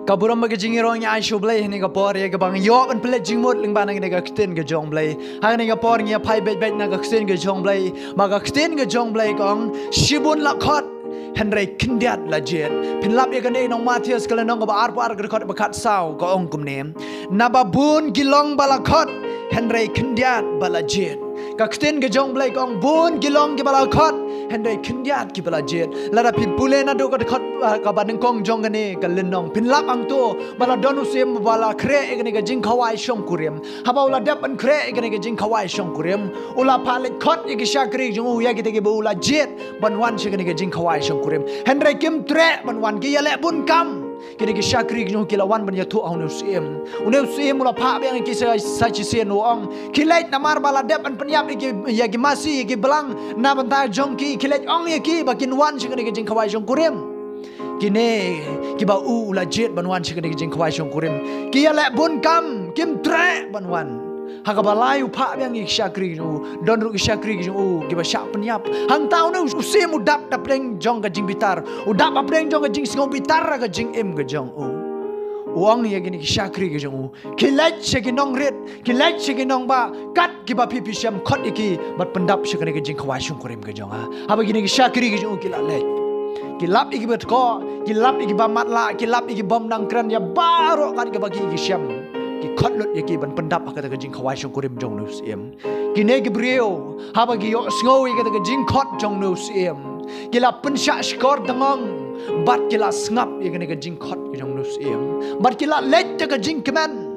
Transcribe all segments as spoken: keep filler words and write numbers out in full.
Ka burom bad ka jingïaroh ngi ai sha U Blei ha kane ka por, ïa kaba ngi ïoh ban pynleit jingmut lyngba na kane ka ktien ka jong U Blei. Ha kane ka por ngi ïa phai beit beit na ka ktien ka jong U Blei. Bad ka ktien ka jong U Blei ka ong, shibun la khot, hynrei khyndiat la jied. Phin lap ïa kane nong Mathaios ka lynnong kaba arphew ar ka dkhot ba khatsaw, ka ong kumne: Naba bun ki long ba la khot, hynrei khyndiat ba la jied. Ka ktien ka jong U Blei ka ong, bun ki long kiba la khot, hynrei khyndiat kiba la jied. Lada phi pule naduh ka dkhot, ah, kaba nyngkong jong kane ka lynnong, phin lap hangto ba la don u syiem ba la khreh ïa kane ka jingkhawai shongkurim. Haba u la dep ban khreh ïa kane ka jingkhawai shongkurim, u la phah leit khot ïa ki shakri jong u, ïa kita kiba u la jied ban wan sha kane ka jingkhawai shongkurim. Hynrei kim treh ban wan, ki ïaleh bun kam. Kine ki shakri ki jong u ki la wan ban ïathuh ha une u syiem. Une u syiem u la phah biang ïa ki sa, sa shisien, u ong, khie leit, namar ba la dep ban pynïap ïa ki, ïa ki masi, ïa ki blang na bynta jong ki. Khie leit ong ïa ki ba kin wan sha kane ka jingkhawai shongkurim. Kine kiba u, u la jied ban wan sha kane ka jingkhawai shongkurim, ki ïaleh bun kam, kim treh ban wan. Ha kaba lai u phah biang ïa ki shakri ki jong u, don ruh ki shakri ki jong u kiba shah pynïap. Hangta une u syiem u dap hapdeng jong ka jingbitar, u dap hapdeng jong ka jingsngewbitar ha ka jingim ka jong u. U ong ïa kine ki shakri ki jong u, khie leit sha ki nongrit, khie leit sha ki nongbah, kat kiba phi, phi shem, khot ïa ki bad pyndap sha kane ka jingkhawai shongkurim ka jong nga. Haba kine ki shakri ki jong u ki la leit, ki lap ïa kiba tkoh, ki lap ïa kiba matlah, ki lap ïa ki bym nang kren, ïa baroh kat kiba ki, ki shem, ki khot lut ïa ki ban pyndap ha kata ka jingkhawai shongkurim jong une u syiem. Kine ki briew, haba ki ïohsngew ïa kata ka jingkhot jong une u syiem, ki la pynshah shkor dngong bad ki la sngap ïa kane ka jingkhot ka jong une u syiem, bad ki la leit da ka jingkmen.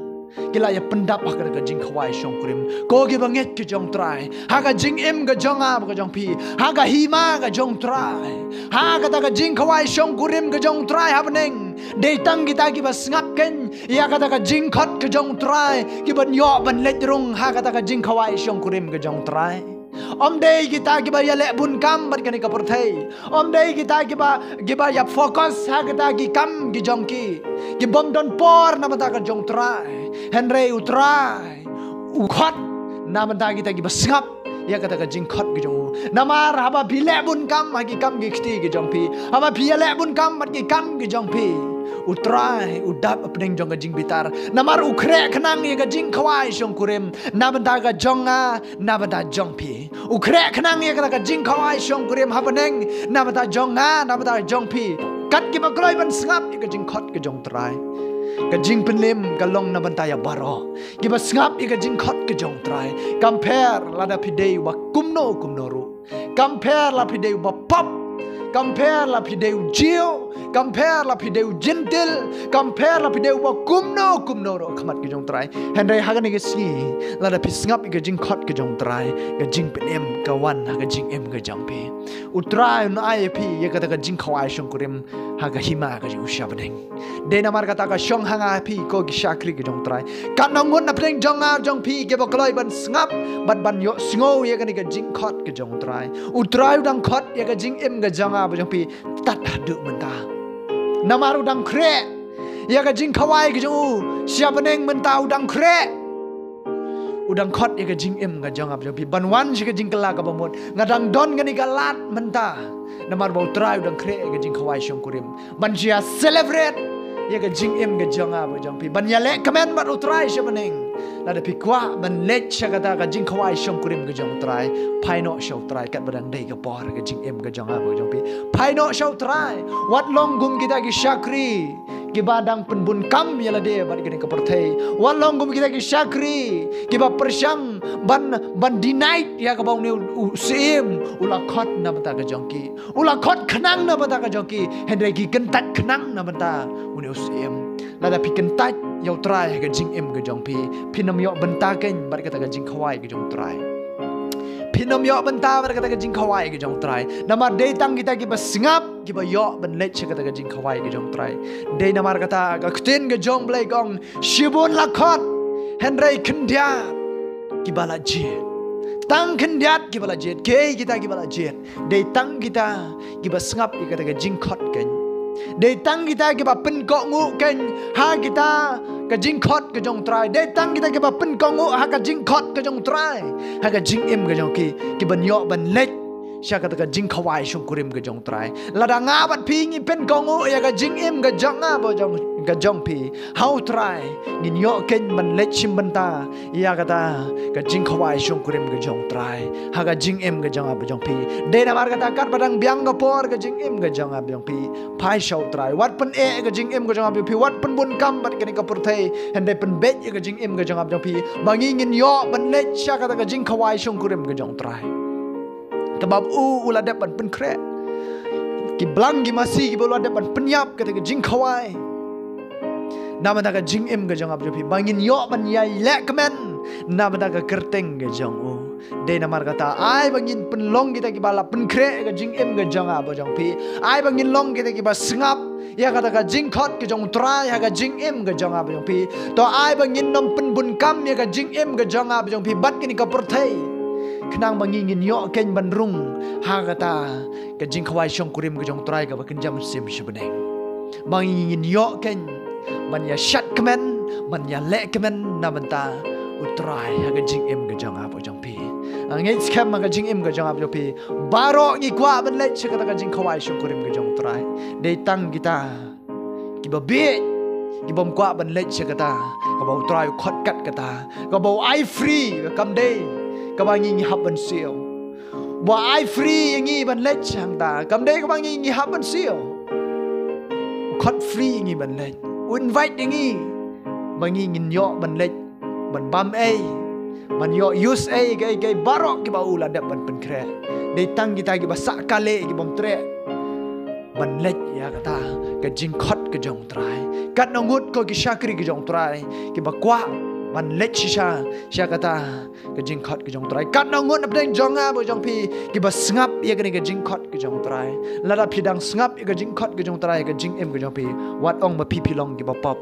Ki la ïa pyndap ha kata ka jingkhawai shongkurim. Ko kiba ngeit ka jong U Trai, ha ka jingim ka jong nga bad ka jong phi, ha ka hima ka jong U Trai, ha kata ka jingkhawai shongkurim ka jong U Trai ha bneng, dei tang kita kiba sngap keiñ ïa kata ka jingkhot ka jong U Trai ki ban ïoh ban leit rung ha kata ka jingkhawai shongkurim ka jong U Trai. Ym dei kita kiba ïaleh bun kam bad kane ka pyrthei. Ym dei kita kiba, kiba ïa focus ha kita ki kam ki jong ki, ki bym don por na bynta ka jong U Trai. Hynrei U Trai u khot na bynta kita kiba sngap ïa kata ka jingkhot ka jong u. Namar haba phi leh bun kam ha ki kam ki kti ki jong phi, haba phi ïaleh bun kam bad ki kam ki jong phi, U Trai u dap hapdeng jong ka jingbitar. Namar u khreh khnang ïa ka jingkhawai shongkurim na bynta ka jong nga, na bynta jong phi. U khreh khnang ïa kata ka jingkhawai shongkurim ha bneng na bynta jong nga, na bynta jong phi, kat kiba kloi ban sngap ïa ka jingkhot ka jong U Trai. Ka jingpynim ka long na bynta ïa baroh kiba sngap ïa ka jingkhot ka jong U Trai. Kam pher lada phi dei uba kumno kumno ruh, kam pher la phi dei uba pop, kam pher la phi dei u Jiw, kam pher la phi dei u Jentil, kam pher la phi dei uba kumno kumno ruh ha khmat ka jong U Trai. Hynrei ha kane ka sngi, lada phi sngap ïa ka jingkhot ka jong U Trai, ka jingpynim ka wan ha ka jingim ka jong phi. U Trai un ai ïa phi ïa kata ka jingkhawai shongkurim ha ka hima ka jong u sha bneng. Dei namar kata ka shong ha nga ha phi ko ki shakri ka jong U Trai. Katno ngut na pdeng jong nga jong phi kiba kloi ban sngap bad ban ïohsngew ïa kane ka jingkhot ka jong U Trai. U Trai u dang khot ïa ka jingim ka jong nga bad jong phi tad haduh mynta. Namar u dang khreh ïa ka jingkhawai ka jong u sha bneng, mynta u dang khreh. U dang khot ïa ka jingim ka jong nga bad jong phi ban wan sha ka jingkylla kaba mut. Nga dang don kane ka lad mynta namar ba U Trai u dang khreh ïa ka jingkhawai shongkurim ban shu ïa celebrate ïa ka jingim ka jong nga bad jong phi, ban ïaleh kmen bad U Trai sha bneng. Lada phi kwah ban leit sha kata ka jingkhawai shongkurim ka jong U Trai, phai noh sha U Trai katba dang dei ka por ka jingim ka jong nga bad jong phi. Phai noh sha U Trai. Wat long kum kita ki shakri kiba dang pynbun kam ïa lade bad kane ka pyrthei. Wat long kum kita ki shakri kiba pyrshang ban, ban deny ïa kaba une u, u syiem u la khot na bynta ka jong ki. U la khot khnang na bynta ka jong ki, hynrei ki kyntait khnang na bynta une u syiem. Lada phi kyntait ïa U Trai ha ka jingim ka jong phi, phin ym ïoh bynta keiñ bad kata ka jingkhawai ka jong U Trai. Phin ym ïoh bynta bad kata ka jingkhawai ka jong U Trai. Namar dei tang kita kiba sngap kiba ïoh ban leit sha kata ka jingkhawai ka jong U Trai. Dei namar kata ka ktien ka jong U Blei ka ong, shibun la khot, hynrei khyndiat kiba la jied. Tang khyndiat kiba la jied. Kiei kita kiba la jied? Dei tang kita kiba sngap ïa kata ka jingkhot keiñ. Dei tang kita kiba pynkohnguh keiñ ha kita ka jingkhot ka jong U Trai. Dei tang kita kiba pynkohnguh ha ka jingkhot ka jong U Trai ha ka jingim ka jong ki, kiban ïoh ban leit sha kata ka jingkhawai shongkurim ka jong U Trai. Lada nga bad phi ngi pynkohnguh ïa ka jingim ka jong nga bad jong ka jong phi ha u Trai, ngin ïoh keiñ ban leit shim bynta ïa kata ka jingkhawai shongkurim ka jong u Trai ha ka jingim ka jong nga bad jong phi. Dei namar kata katba dang biang ka por ka jingim ka jong nga bad jong phi, phai sha u Trai. Wat pyneh ka jingim ka jong nga bad jong phi, wat pynbun kam bad kane ka pyrthei, hynrei pynbeit ïa ka jingim ka jong nga bad jong phi, ba ngi ngin ïoh ban leit sha kata ka jingkhawai shongkurim ka jong u Trai, kaba u u la dep ban pynkhreh. Ki blang ki masi kiba u la dep ban pynïap kata ka jingkhawai na bynta ka jingim ka jong nga bad jong phi, ba ngin ïoh ban ïai leh kmen na bynta ka kyrteng ka jong u. Dei namar kata, ai ba ngin pynlong kita kiba la pynkhreh ïa ka jingim ka jong nga bad jong phi. Ai ba ngin long kita kiba sngap ïa kata ka jingkhot ka jong u Trai ha ka jingim ka jong nga bad jong phi. To ai ba ngin nym pynbun kam ïa ka jingim ka jong nga bad jong phi bad kane ka pyrthei, khnang ba ngi ngin ïoh keiñ ban rung ha kata ka jingkhawai shongkurim ka jong u Trai kaba kynja mynsiem sha bneng. Ba ngi ngin ïoh keiñ ban ïa shad kmen, ban ïa leh kmen na bynta u Trai ha ka jingim ka jong nga bad jong phi. Nga ngeit skhem ha ka jingim ka jong nga bad jong phi, baroh ngi kwah ban leit sha kata ka jingkhawai shongkurim ka jong u Trai. Dei tang kita kiba bieit ki bym kwah ban leit sha kata kaba u Trai u khot kat kata, kaba u ai free, kam dei kaba ngi ngi hap ban siew. Ba ai free ïa ngi ban leit sha hangta, kam dei kaba ngi ngi hap ban siew. U khot free ïa ngi ban leit, u invite ïa ngi ba ngi ngin ïoh ban leit, ban bam ei, ban ïoh use ei, kaei kaei baroh kiba u la dep ban pynkhreh. Dei tang kita kiba sah kali, ki bym treh ban leit ïa kata ka jingkhot ka jong u Trai. Katno ngut ko ki shakri ka jong u Trai kiba kwah ban leit shisha sha kata ka jingkhot ka jong u Trai. Katno ngut na pdeng jong nga bad jong phi kiba sngap ïa kane ka jingkhot ka jong u Trai. Lada phi dang sngap ïa ka jingkhot ka jong u Trai ha ka jingim ka jong phi, wat ong ba phi phi long kiba pop.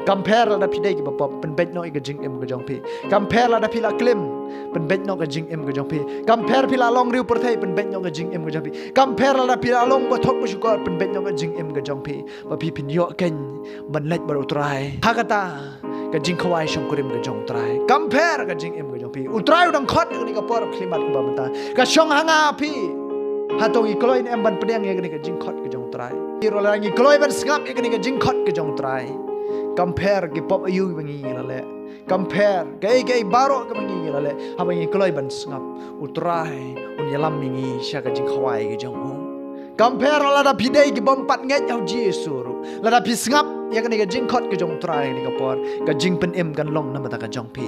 Kam pher lada phi dei kiba pop, pynbeit noh ïa ka jingim ka jong phi. Kam pher lada phi la klim, pynbeit noh ka jingim ka jong phi. Kam pher phi la long riew pyrthei, pynbeit noh ka jingim ka jong phi. Kam pher lada phi la long ba thok ba shukor, pynbeit noh ka jingim ka jong phi. Ba phi phin ïoh keiñ ban leit bad u Trai ha kata ka jingkhawai shongkurim ka jong u Trai. Kam pher ka jingim ka jong phi. U Trai u dang khot ïa kane ka por khyllipmat kaba mynta. Ka shong ha nga phi. Hato ngi kloi ne em ban pdiang ïa kane ka jingkhot ka jong u Trai? Ïa ruh lada ngi kloi ban sngap ïa kane ka jingkhot ka jong u Trai, kam pher ki pop aïu ba ngi ngi la leh, kam pher kaei kaei baroh kaba ngi ngi la leh, haba ngi kloi ban sngap, u Trai un ïalam ïa ngi sha ka jingkhawai ka jong u. Kam pher lada phi dei ki bym pat ngeit ha u Jisu ruh, lada phi sngap ïa kane ka jingkhot ka jong u Trai kane ka por, ka jingpynim kan long na bynta ka jong phi.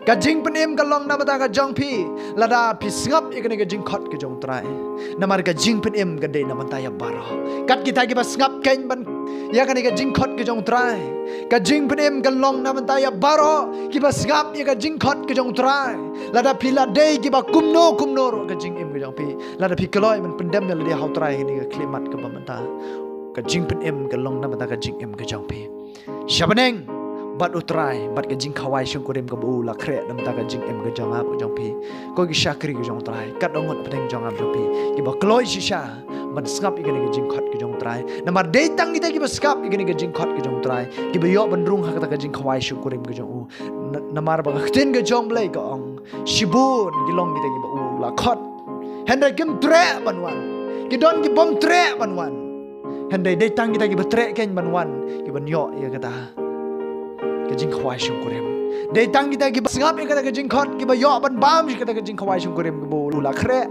Ka jingpynim kan long na bynta ka jong phi lada phi sngap ïa kane ka jingkhot ka jong u Trai. Namar ka jingpynim ka dei na bynta ïa baroh. Kat kita kiba sngap keiñ ban ïa kane ka jingkhot ka jong u Trai. Ka jingpynim kan long na bynta ïa baroh kiba sngap ïa ka jingkhot ka jong u Trai. Lada phi la dei kiba kumno kumno ruh ka jingim ka jong phi, lada phi kloi ban pyndem ïa lade ha u Trai ha kane ka khyllipmat kaba mynta, ka jingpynim kan long na bynta ka jingim ka jong phi sha bneng bad u Trai, bad ka jingkhawai shongkurim kaba u la khreh na bynta ka jingim ka jong nga bad jong phi. Ko ki shakri ka jong u Trai, katno ngut na pdeng jong nga bad jong phi kiba kloi shisha ban sngap ïa kane ka jingkhot ka jong u Trai? Namar dei tang kita kiba sngap ïa kane ka jingkhot ka jong u Trai kiba ïoh ban rung ha kata ka jingkhawai shongkurim ka jong u. Na-, namar ba ka ktien ka jong u Blei ka ong, shibun ki long kita kiba u la khot, hynrei kim treh ban wan. Ki don ki bym treh ban wan. Hynrei dei tang kita kiba treh keiñ ban wan, kiban ïoh ïa kata ka jingkhawai shongkurim. Dei tang kita kiba sngap ïa kata ka jingkhot, kiba ïoh ban bam ïa kata ka jingkhawai shongkurim kaba u la khreh.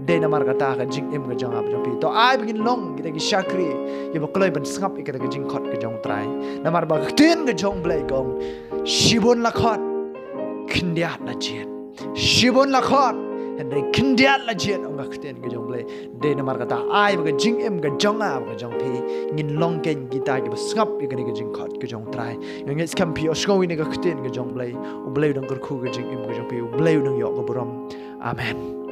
Dei namar kata ka jingim ka jong nga bad jong phi, to ai ba ngin long kita ki shakri kiba kloi ban sngap ïa kata ka jingkhot ka jong u Trai. Namar ba ka ktien ka jong u Blei ka ong, shibun la khot, khyndiat la jied. Shibun la khot, hynrei khyndiat la jied, ong ka ktien ka jong u Blei. Dei namar kata ai ba ka jingim ka jong nga bad ka jong phi, ngin long keiñ kita kiba sngap ïa kane ka jingkhot ka jong u Trai. Nga ngeit skhem phi ïohsngew ïa kane ka ktien ka jong u Blei. U Blei u dang kyrkhu ka jingim ka jong phi, u Blei u dang ïoh ka burom. Amen.